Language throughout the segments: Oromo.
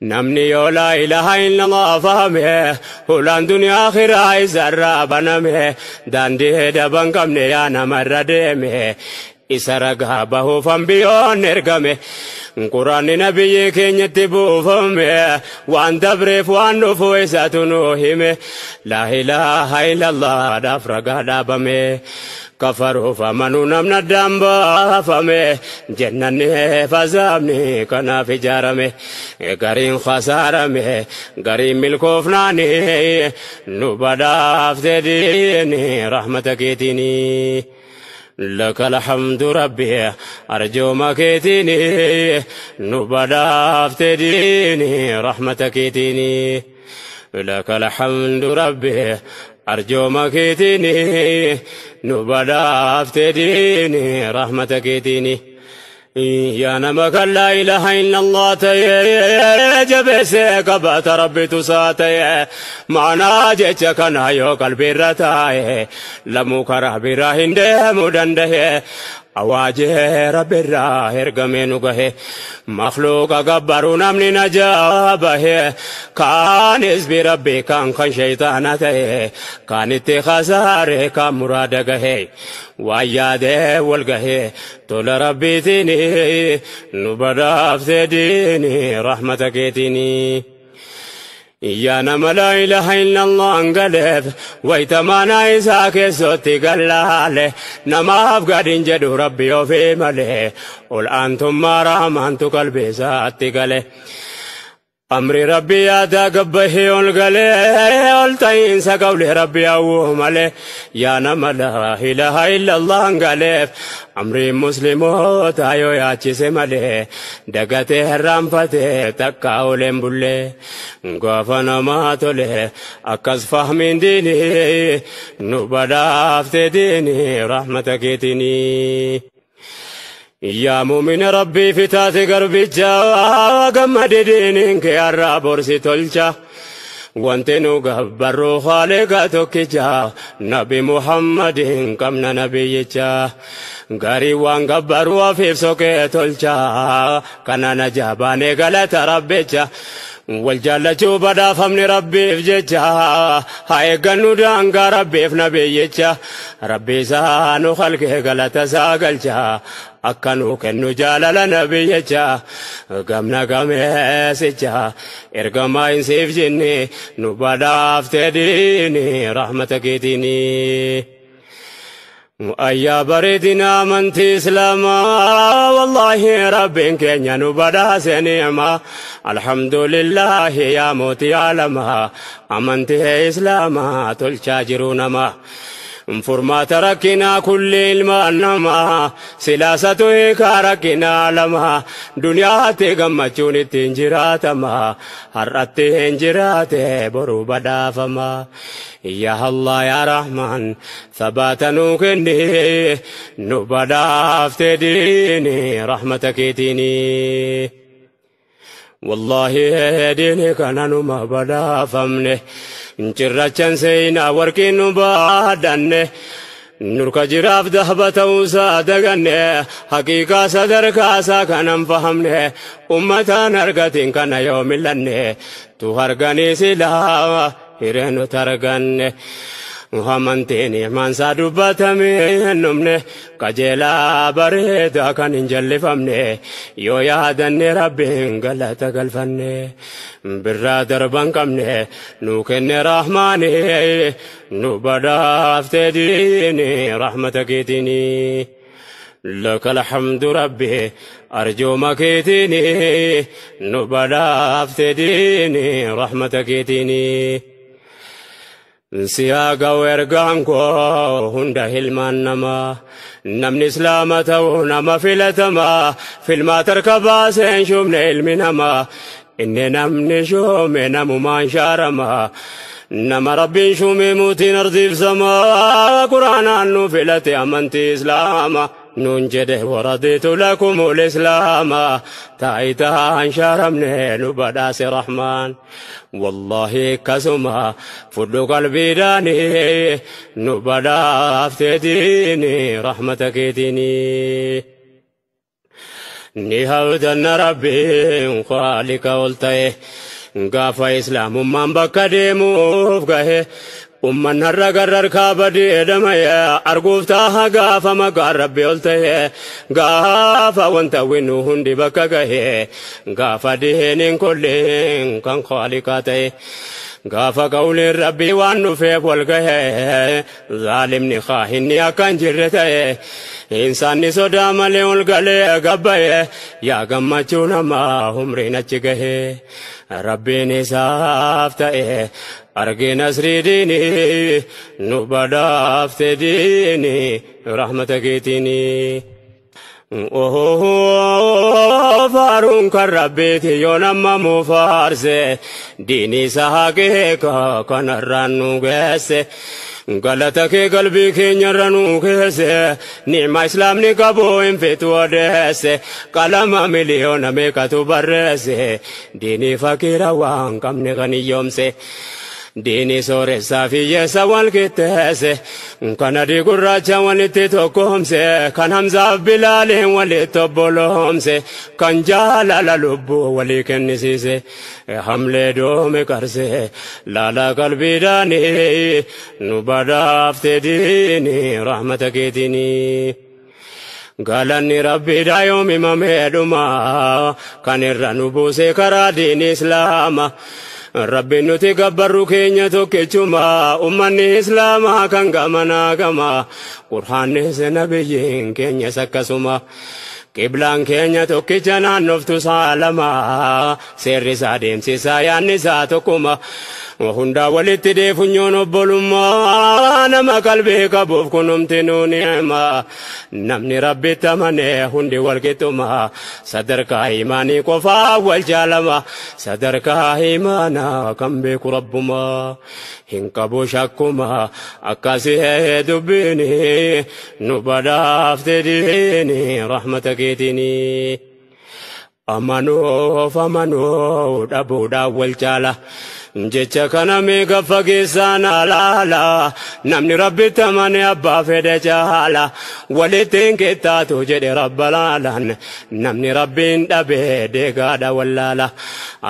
Namni yoo laa ilaaha illallah fahame hulaan duniyaa akhiraa isarraa baname daandii daban qabne yaa namarra deeme isa ragaa bahuuf ambiyoon ergame quraanni nabiyyi keenyatti buufame waan dabreef waan dhufu isatu nu hime laa ilaaha illallah dhaaf ragaa dhaabame. Kafaruuf amanuu namni addaan baafame jennanni fazaabni kanaaf ijaarame gariin khasaarame gariin milkoofnaani nu badhaafte diini rahmata keetiini. لك الحمد ربي أرجو ما كيتيني نبدا ديني رحمتك كيتيني لك الحمد ربي أرجو ما كيتيني نبدا ديني رحمتك كيتيني يا نمك لا إله إلا الله جبسك بات ربي تساتي معنا جتك نايو قلبي رتاي لمو كره براهن دم دنده أواجه ربي الراهر قمينه مخلوق قبرو نمني نجابه كان اسبي ربي كان خن شيطانته كان اتخزاره كان مرادقه وياده والقه طول ربي تيني نبدا ديني رحمتك تيني يا نم لا إله إلا الله انقلب ويتمانا إساك سوتي قلالي نما أفقد جدو ربي وفي ملي قل أنتم ما رحمنت قلبي ساتي قلي أمري ربي يا تقبه والقلي قلتين سقولي ربي أوه ملي يا نم لا إله إلا الله انقلب أمري مسلمو تايو يا تشسملي دقته الرنفته تكاولين بولي قافنا ما تولي أكز فهمين ديني نبدا ديني رحمتك تيني يا مؤمن ربي فتاتي قربي جا قمد دينك يا رب تلجا وانتنو قبرو خالقاتك جا نبي محمد قمنا نبي جا غري وان قبرو في سوكي تلجا كان نجاباني غلط ربي جا والجل جوبدا فمن ربي فججا هاي قنو دانقا ربي في نبي ربي سانو خلقه غلط ساقلجا أكنو كنو جالل نبي جا قمنا قميسجا إرقما إنسيف جني نبدا افتديني رحمتك ديني أيا بردنا من تسلما والله رب كن نبدا سنعما الحمد لله يا موتي عالما أمنت إسلاما تلشاجرون ما فرما تركنا كل المانما سلاسة كاركنا لما دنيا تغمچون تنجراتما هرت انجرات برو بدافما يا الله يا رحمن ثبات نوكني نبدافت ديني رحمتك تيني والله دينك انا ما بدافمني cirrachan seenaa warqii nu baadhanne nurka jiraaf dahba ta'uusaa daganne haqiiqaa sadarkaasaa kanan fahamne ummataan argatiin kana yoo millanne tu harganii silaa hiree nu targanne amantiin imaansaa dubbatamee numne qajeelaa bareedaa kan hin jallifamne yoo yaadanne rabbiin galata galfanne birraa darban qabne nu kenne rahmaani nu badhaafte diini rahmata keetiini. لك الحمد ربي أرجو مكيتيني نبدا ديني رحمتك تيني سياقا ويرقانكو هنده هلمان نما نمني إسلامته نما فلتما في الماتر كباسين شومن علم نما إني نمني شومي نمو مان شارما نما ربي شومي موتي نرضي في سما قرآن أنو فلتي أمنتي إسلاما ننجده ورضيت لكم الإسلام تايتان شرمني نبداس رحمن والله كسما فدو قلبي داني نبدا افتديني رحمتك ديني. Ni hawdanna rabbiin khaalika ol ta'e gaafa islaamummaan bakka deemuuf gahe umman har'a garrar kaabadee dhama'e arguuf taaha gaafa maqaan rabbi ol ta'e gaafa wanta winnu hundi bakka gahe gaafa diiniin kolleen kan khaaliqaa ta'e gaafa qawliin rabbii waan dhufeef wal gahe zaalimni kaahinni akka hin jirre ta'e insaanni sodaa malee ol galee gabbaye yaa gammachuu namaa umriin achi gahe rabbiin isaaf ta'e argee nasrii diinii nu badhaafte diinii rahmata keetiinii. Faaruun kan rabbiiti yoo nama mu faarse diinii isaa hakeeka kanarraan nu geesse galata kee qalbii keenyarra nu keesse ni'ma islaamni qabu hin feetu odeesse qalama miliyoona meeqatu barreesse diinii fakiira waan qabne kan hiyyoomse. Diinii sooressaa fi hiyyeessa wal qixxeesse kan adii gurraacha walitti tokkoomse kan Hamzaaf Bilaaliin walitti obboloomse kan jaalala lubbuu walii kennisiise hamlee doome qarse laala qalbiidhaanii nu badhaafte diinii rahmata keetiinii. Galanni rabbiidha yoom himamee dhuma kan irra nu buuse karaa diinii islaama. Rabbiin nuti gabbarru keenya tokkichuma ummanni islaamaa kan gamanaa gama qur'aannis nabiyyiin keenyas akkasuma qiblaan keenya tokkicha naannoftu saalama seerri isaa deemsisaa yaadni isaa tokkuma hundaa walitti deefunyoon obbolummaa nama qalbii qabuuf kunumti nuu ni'ima namni rabbitti amane hundi walqixxuma sadarkaa imaanii qofaa wal jaalama sadarkaa imaanaa kan beeku rabbuma hin qabu shakkuma akkasii dubbiini nu badhaafte diini rahmata keetiinii. Amanuuf amanuu dhabuudhaan wal caala. Jecha kana meeqa fageessaan alaala namni rabbitti amane abbaa fedhe caala walitti hin qixxaatu jedhe rabba laalaan namni rabbiin dhabe deegaadha wallaala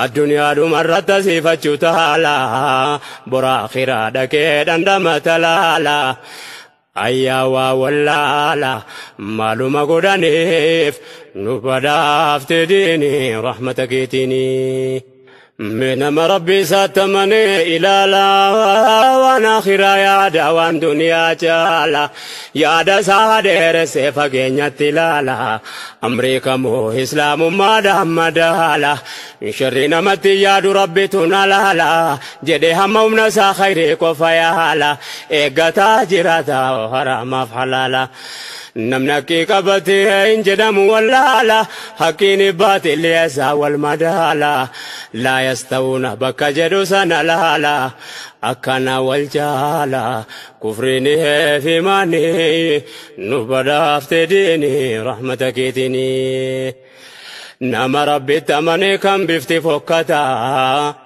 addunyaadhuma irratti asiifachuu taala bora akhiraa dhaqee dhandhama talaala. Ayyaa waa wallaala maaluma godhaniif nu badhaafte diinii rahmata keetiinii. Nama rabbi isaatti amanee ilaala waan akhiraa yaada waan duniyaa caala yaada isaa dheeressee fageenyatti ilaala amrii kamuu islaamummaadhaan madaala sharri namatti yaadu rabbitu na laala jedhee hamma humna isaa khayrii qofa yaala eeggataa jiraata haraamaaf halaala. Namni haqqii qabatee hin jedhamu wallaala haqqiin baatilli isaa wal madaala laa yastawuuna bakka jedhu sana laala akkana wal jaala kufriin fi imaanii nu badhaafte diinii rahmata keetiinii. Nama rabbitti amane kan bifti fokkata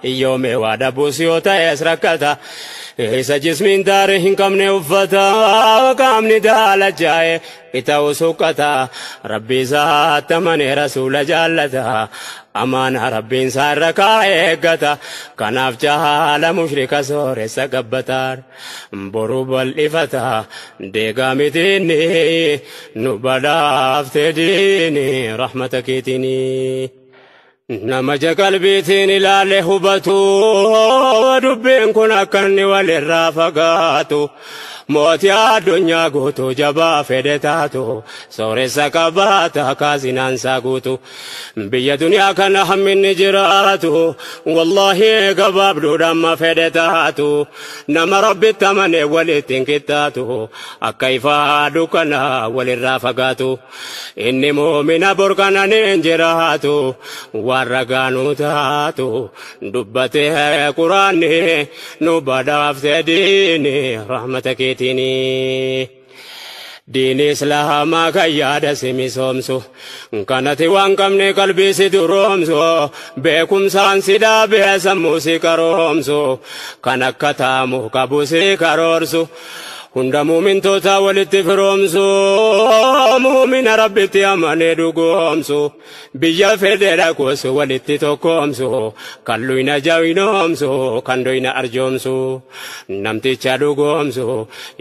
hiyyoome waa dhabuus yoo ta'es rakkata isa jismiin daaree hin qabne uffata qaamni daalachaa'e ita'u suqqata rabbi isaatti amane rasuula jaallata amaana rabbiin isaa irra kaa'e eeggata kanaaf jaala mushrika sooressa gabbataar boru bal'ifata deegaa mitiinni nu badhaafte diini rahmata keetiini. Nama qalbiitiin ilaale hubatu dubbiin kun akka inni walirraa fagaatu mootii addunyaa guutuu jabaa fedhe taatu sooressa qabaata kaasinaansaa guutu biyya duniyaa kana hamminni jiraatu wallaahi gabaabduudhaan ma fedhe taatu nama rabbitti amane walitti hin qixxaatu akka ifaa dukkana walirraa fagaatu inni muumina borkananiin jiraatu waan ragaanuu taatu dubbatee quraanni nu badhaafte diini rahmata keetiini. Diini islaamaa kan yaada si misoomsu kanati waan qabne qalbii si duroomsu beekumsaan si dhaabee sammuu si karoomsu kan akka taamu qabu si karoorsu. Hunda muumintoota walitti firoomsu muumina rabbitti amanee dhugoomsu biyya fedhe dhaqus walitti tokkoomsu kan luyna jawinoomsu kan doyna arjoomsu namticha dhugoomsu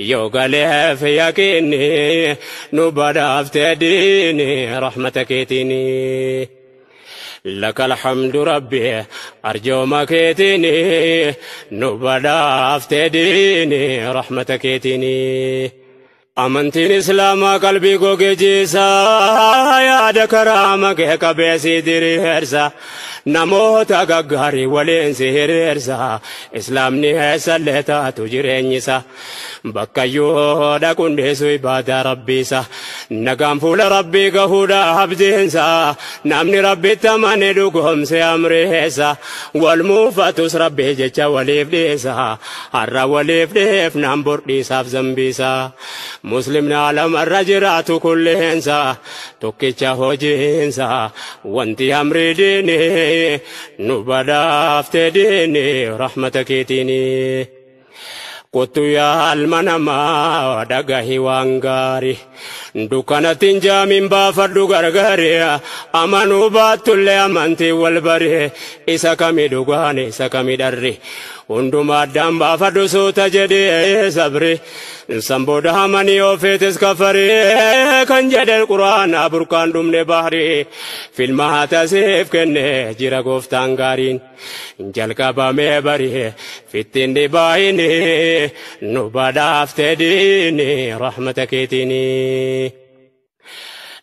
yoo galeef yaqiinni nu badhaaftee diini rahmata keetiini. لك الحمد ربي أرجو ما كيتني نبدا ديني رحمتك كيتني أمنتين إسلام قلبي قوكي جيسا يا دكرامك كبيسي دريرسا نموت غغاري ولين سهريرسا إسلام نهسا لتا تجرينيسا بكيو دا كندسو عبادة ربيسا نقام فول ربي قهودا عبدينسا نامني ربي تماني دوغهم سيامريسا والموفاتوس ربي جيتشا وليف ديسا هرا وليف ديف نامبور ديسا في مسلمنا عالم الرجرات كلهنسا توكيتشا هوجينسا وانتي أمري ديني نبدا ديني رحمتك تيني قلت يا المنما دغهي وانغاري دكانتين جامين بافدو غرغري امانو باتل امانتي والبري isa kami dhugaane isa kami dharri hundumaa addaan baafadhu suuta jedhee sabri san booda hamanii ofeetis kafaree kan jedhe quraana burqaan dhumne bahri filmaata siif kenne jira gooftaan gaariin jalqabamee bari fittiin dhibaayini nu badhaaftee diini rahmata keetiini.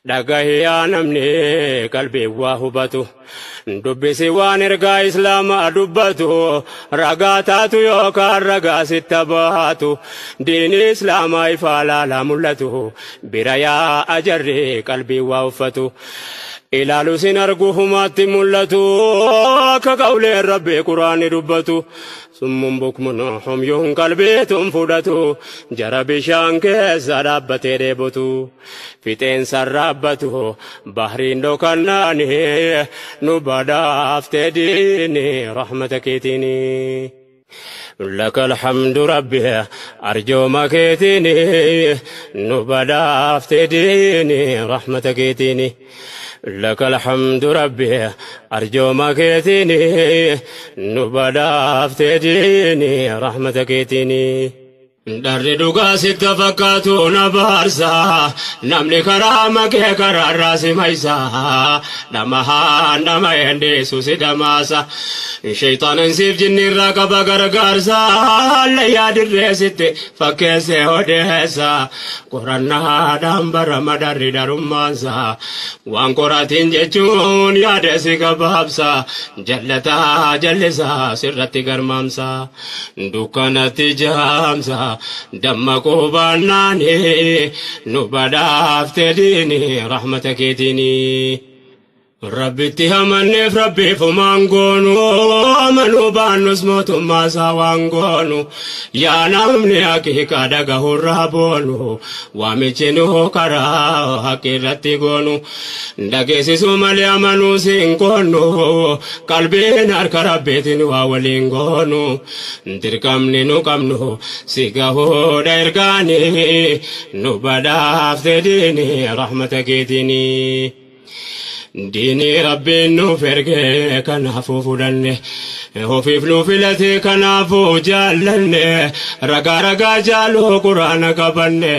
Dhagahiyaa namni qalbii waa hubatu dubbisi waan ergaa islaamaa dubbatu ragaa taatu yookaan ragaa sitta baatu diini islaamaa ifaa laalaa mul'atu bira yaa ajarri qalbii waa uffatu ilaalu sin argu humaatti mul'atu akka qawleen rabbii quraanni dubbatu summun bukmun humyuun qalbiitun fudhatu jara bishaan keessa dhaabbatee dheebotu fixeensa raabbatu bahriin dhokannaani nu badhaaftee diini rahmata keetiini. لك الحمد ربي أرجو ما كيتني نبدا ديني رحمتك كيتني لك الحمد ربي أرجو ما كيتني نبدا ديني رحمتك كيتني Darri dhugaa sitti fakkaatu na baarsa namni karaa makee karaarraa si maysa dhamahaan dhama endeessu si dhamaasa sheeyxaanan siif jinnirraa qaba gargaarsa hallayyaa dirree sitti fakkeessee odeessa qorannaadhaan barama darri darummaansa waan qoratiin jechuun yaada si gabaabsa jallataa jallisaa sirratti garmaamsa dukkanatti jaamsa dammaquu baannaani nu badhaafte diini rahmata keetiini. Rabbitti amanneef rabbiif humaan goonu amanuu baannus mootummaa isaa waan goonu yaa namni haqiiqaa dhagahurraa boonu waamichi nu karaa haqi irratti goonu dhageessisuu malee amanuu siin goonu qalbiin harka rabbiitiin waa waliin goonu dirqamni nu qabnu si gahuudha ergaani nu badhaafte diini rahmata keetiini. Diini rabbiin nuuf ergee kanaafuu fudhanne ofiif nu filate kanaafuu jaallanne ragaa ragaa jaaluu quraana qabanne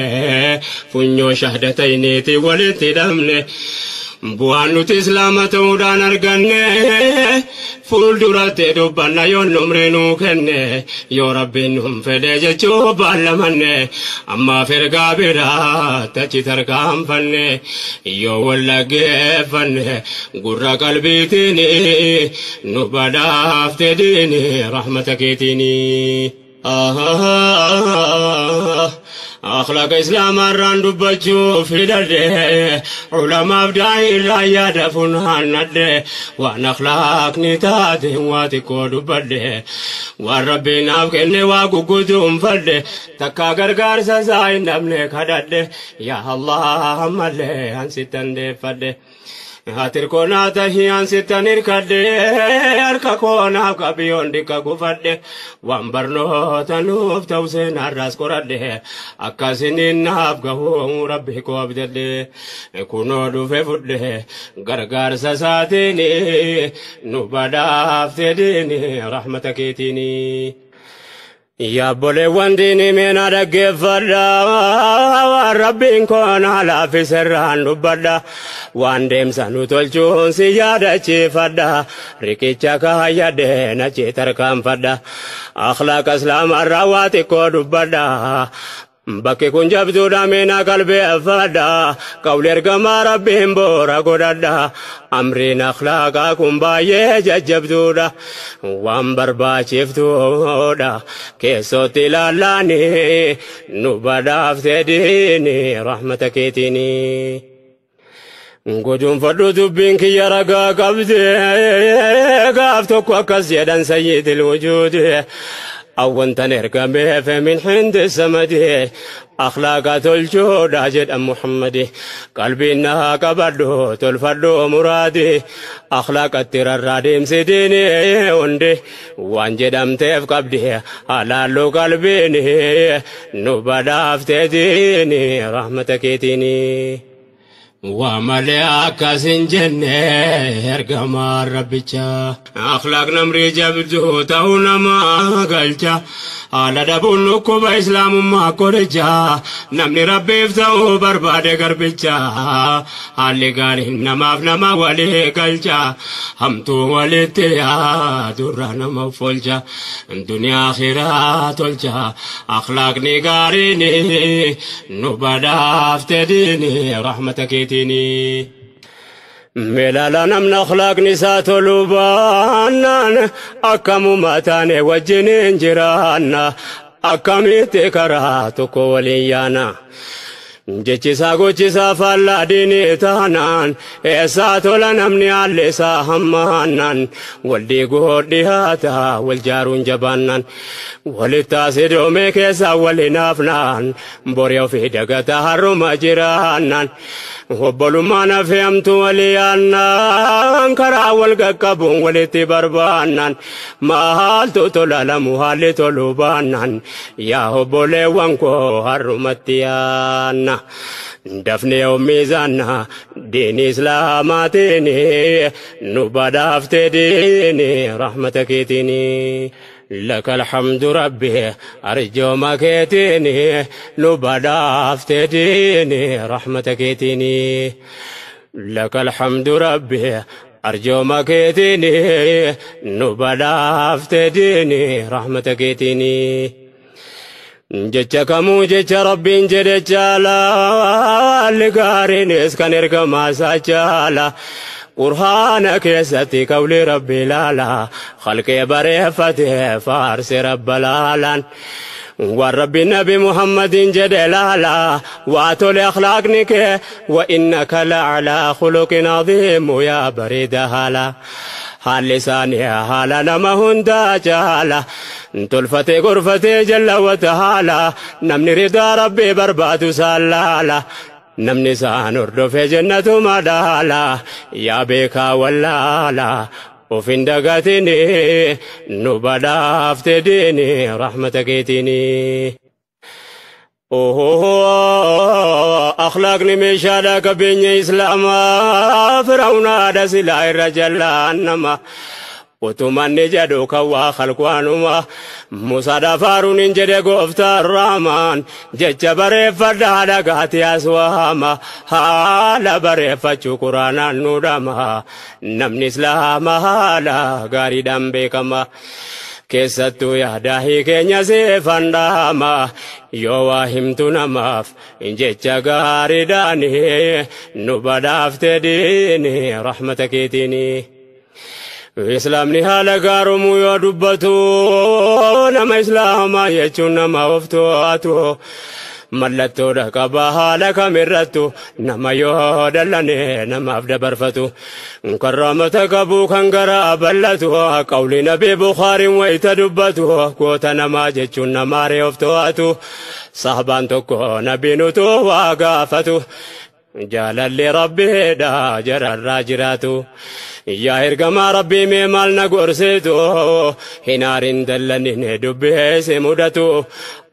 funyoo shahdatayniiti walitti hidhamne bu'aan nuti islaama ta'uudhaan arganne fuulduratti dubbanna yoo numri nuu kenne yoo rabbiin nuun fedhe jechuu baallamanne ammaaf ergaa biraa tachi tarkaanfanne yoo wallaggeeffanne gurra qalbiitiin nu badhaafte diini rahmata keetiini. أخلاق إسلام الران دبجو في درده علماء بداي الرايا دفنها الندة وأنا أخلاق نتاته واتكو دبده والرب نافكني واقو فرده تكا غرغر سزاي نبني كدده يا الله ملي أنسي تندي فرده. Hatirkoonaa tahiyaan sittan hirkadhe harka koonaaf qabiyyoon dikka gufadhe waan barnoota nuuf ta'u seenarraas qoradhe akkasiniin naaf gahu rabbi koo abdadhe kunoo dhufe fudhe gargaarsa isaatiin nu badhaafte diini rahmata keetiini. Yaabboleewwan diinii meena dhaggeeffadha waan rabbiin koonaa laaffiserraan dubbadha waan deemsa nu tolchuun si yaadachiifadha riqicha kaayyadhe nachi tarkaanfadha akhlaaqa islaamarraa waa xiqqoo dubbadha. Bakki kun jabduudha meena qalbeeffadha qawli ergamaa rabbiin boora godhadha amriin akhlaaqaa kun baay'ee jajjabduudha waan barbaachiftuudha keessootti ilaallaani nu badhaafte diini rahmata keetiini. Guduunfadhu dubbiin kiyya ragaa qabde gaaf tokko akkas jedhan sayyidil wujuudi. أونتن إرقامي من حند السمدي أخلاق تلجود أجد محمدي قلبي إنها كبردو تلفردو مرادي أخلاق التراراديم سيديني وندي وانجد أمتف قبدي حلالو قلبيني نبداف تديني رحمتك تيني وملئ سنجنة إرقما ربيتشا أخلاق نمري جبدو تهونا ما قلتا على دبون نكوب إسلام ما كورجا نمني ربي فتو برباد قربيتشا علي قال نما فنما ولي قلتا همتو ولتيا درانا مفولجا دنيا آخرة تلجا أخلاق نقاريني نبدا افتديني رحمتك تيني ملالا نمن أخلاق نساء تلوبانا أكم ماتاني وجنين جيرانا أكم تكراتك وليانا Jechisaa gochisaa faallaa diinii taanaan eessaa tola namni haalli isaa hammaannaan wal diiguu dhihaataa wal jaaruun jabaannaan walitti asidoomee keessaa wal hinaafnaan borii ofii dagataa har'uma jiraannaan obbolummaan hafeemtu walii yaannaan karaa wal qaqqabuun walitti barbaannaan maaltu tola lamu haalli toluu baannaan yaa obboleewwan koo har'umatti yaanna. Dafne miizana diini islaamaatiin nu badhaafte diini rahmata keetiin. لك الحمد ربي أرجو ما كيتيني نبدا افتديني رحمتك تيني لك الحمد ربي أرجو ما كيتيني نبدا افتديني رحمتك تيني جتك مو جت ربي جل جلال قارين اسكن ارقما سجالا قرآنك يستي قولي ربي لالا خلقي بريفته فارس رب لالان والرب النبي محمد جدلالا واتل أخلاقك وإنك لعلى خلق عظيم يا بريد هالا حال لساني حالا نما هندا جالا تلفتي غرفتي جل وتعالى نمني رضا ربي برباد سالالا نمني سان في جنة مدالا يا بيكا ولالا وفين دقاتني نبدا افتديني رحمتك تيني اوه اخلاقني مشادك بين اسلام فرعون هذا سلا الرجل انما وتمني جدوك وخلقوانما موسى دفارون جد غفت الرحمن جج بري فردا غاتي اسواما حال بري فچو قران نودما نمني اسلام حالا غاري دم بكما keessattuu yaadahi keenya seefandhaama yoo waa himtu namaaf jecha gaariidhaani nu badhaafte diini rahmata keetiini. Islaamni haala gaarumuu yoo dubbatu nama islaamaa jechuun nama of to'atu mallattoodha qaba haala kamirrattu nama yoo dallane namaaf dabarfatu karraamata qabu kan garaa bal'atu qawli nabii Bukhaariin wayita dubbatu goota namaa jechuun namaaree of to'atu sahabaan tokko nabiin utuu waa gaafatu. Jaalalli rabbiidha jararraa jiraatu. Yaa ergamaa rabbii mee maal na gorsitu hin aarin dallanine dubbeesse mudatu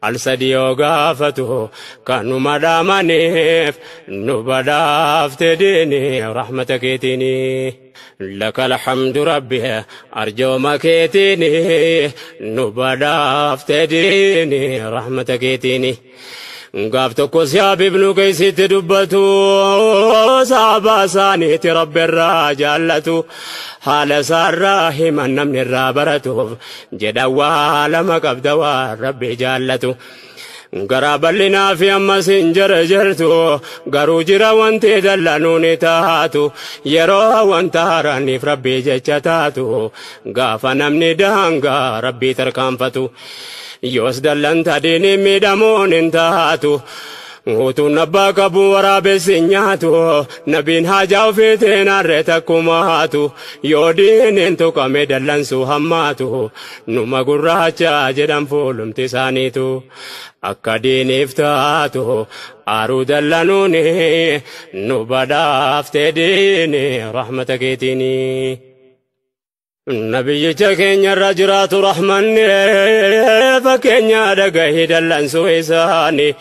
al sadi yoo gaafatu kanuma dhaamaniif nu badhaafte diini rahmata keetiini. لك الحمد ربي أرجو مكيتيني نبدا افتديني رحمتك يتيني gaaf tokko siyaab ibnu keessitti dubbatu saaba isaaniitti rabbi irraa jaallatu haala isaarraa himan namni irraa baratuuf jedha waa lama qabda waa rabbi jaallatu. Garaa bal'inaa fi ammas hin jarjartu garuu jira wanti dallanuun taatu yeroo wanta haaraaniif rabbi jecha taatu gaafa namni daangaa rabbii tarkaanfatu. Yoos dallanta diini miidhamuun hin taatu. Utuun abbaa qabu waraabessi hin nyaatu. Nabiin haajaa ofiitiin harree takkumaatu. Yoo diiniin tuqame dallansuu hammaatu. Numa gurraacha jedhan fuulumti isaaniitu. Akka diiniif taatu aaruu dallanuuni nu badhaaftee diini rahmata keetiini. Nabiyyicha keenya irra jiraatu rahmanni fakkeenya dhagahi dallansuu isaani.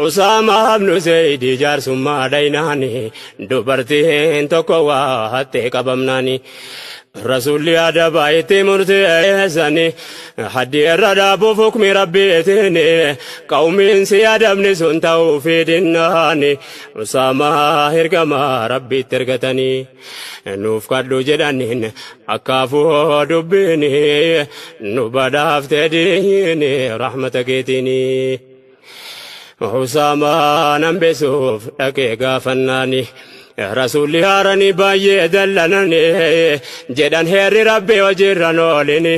Usaamaa ibnu Zayd jaarsummaa dhaynaani dubartiin tokko waa hattee qabamnaani. Rasuulli adabaa itti murteessani haddi irra dhaabuuf hukmi rabbiitiin qawmiin si adabni sun ta'uu fidinnaani. Usaamaa ergamaa rabbiitti ergatanii nuuf kadhu jedhaniin akkaafuu dubbiini nu badhaaftee diini rahmata keetiini. Usaamaa nan beesuuf dhaqee gaafannaani. Rasuulli haaranii baay'ee dallanani jedhan heerri rabbi hojiirra oolini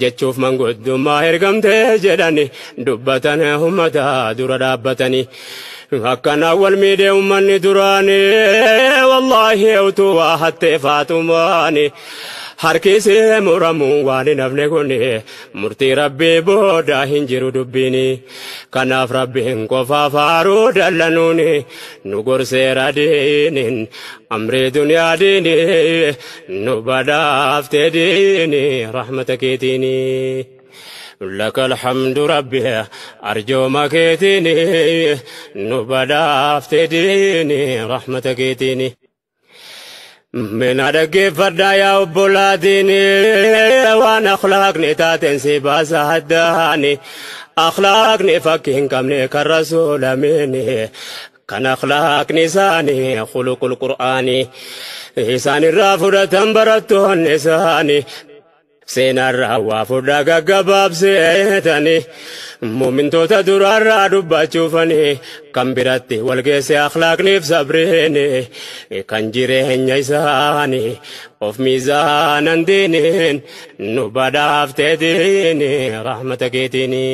jechuuf manguddummaa ergamtee jedhani dubbatan ummata dura dhaabbatani. Akkana wal miidhee ummanni duraani wallaahi utuu waa hattee faatumaani. Harkisee muramuun waan hin hafne kun murtii rabbii booda hin jiru dubbiini. Kanaaf rabbiin qofaaf haaruu dallanuuni nu gorseera diiniin amrii duniyaa diini nu badhaaftee diini rahmata keetiini. لك الحمد ربي أرجو مكيتيني نبدا افتديني رحمتك يتيني من أدق فردا يا أبولاتيني وانا أخلاقني تاتنسي باسهداني أخلاقني فكين كمني كالرسول مني كان أخلاقني ساني خلق القرآن إساني الرافضة برتون نساني Seenarraa waa fudhaa gaggabaabseetani muumintoota duraarraa dubbachuufani kan biratti wal geesse akhlaaqniif sabriini kan jireenya isaani of miizaanan diiniin nu badhaaftee diini rahmata keetiini.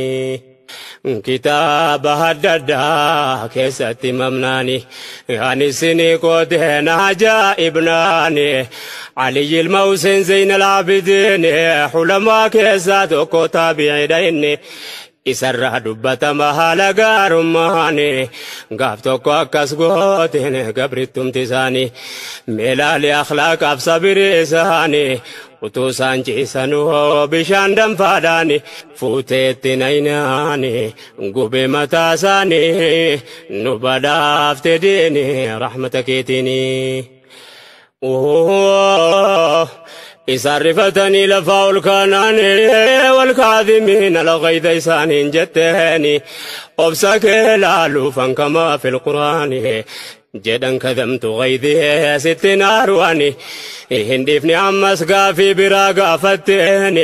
Kitaaba adda addaa keessatti mamnaani ani isinii qooteen ajaa'ibnaani Aliyyi ilma Hussein Zeyn al-Abidin hulamaa keessaa tokko taabi'iidha inni isarraa dubbatama haala gaarummaani gaaf tokko akkas gooteen gabrittumti isaanii meelaalee akhlaaqaaf sabiri isaanii utuu isaan ciisanuu bishaan danfaadhaani fuuteetti naynaani gubee mataa isaanii nu badhaafte diini rahmata keetiini. Isaan rifatanii lafaa ol kaanaani walkaadhimiina alghayza isaaniin jetteeni obsa kee laaluufan kamaa fil quraani jedhan kadhamtu ghaydii sitti naaruani hin dhiifne ammas gaafii biraa gaafatteeni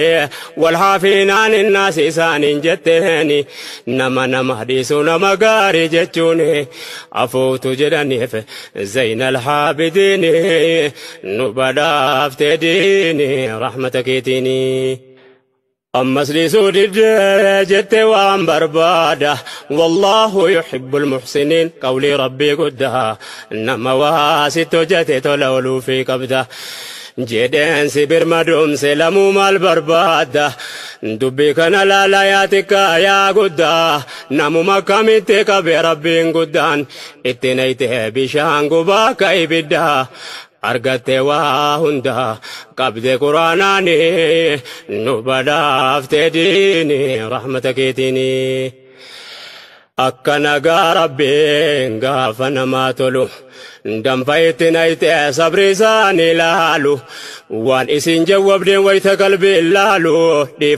walhaafiinaan innaas isaaniin jetteeni nama nama dhiisu nama gaarii jechuuni afuutu jedhaniif Zayna alhaabidiini nu badhaaftee diini rahmata keetiini. Ammas dhiisuu didee jettee waan barbaada wallaahu yuhibbul muhsiniin qawlii rabbii guddaa nama waa sitti hojjete tola ooluufii qabda jedheen si birmadoomse lamuu maal barbaadda Dubbii kana laala yaa xiqqaa yaa guddaa, namuma kamitti qabe rabbiin guddaan itti nayte bishaan gubaa ka ibiddaa. Argatte waa hunda qabde quraanaani, nu badhaafte diini rahmata keetiini. Akka nagaa rabbiin gaafa namaa tolu, danfa itti nayte sabri isaanii laalu, waan isin jawwabdeen wayta qalbii laalu.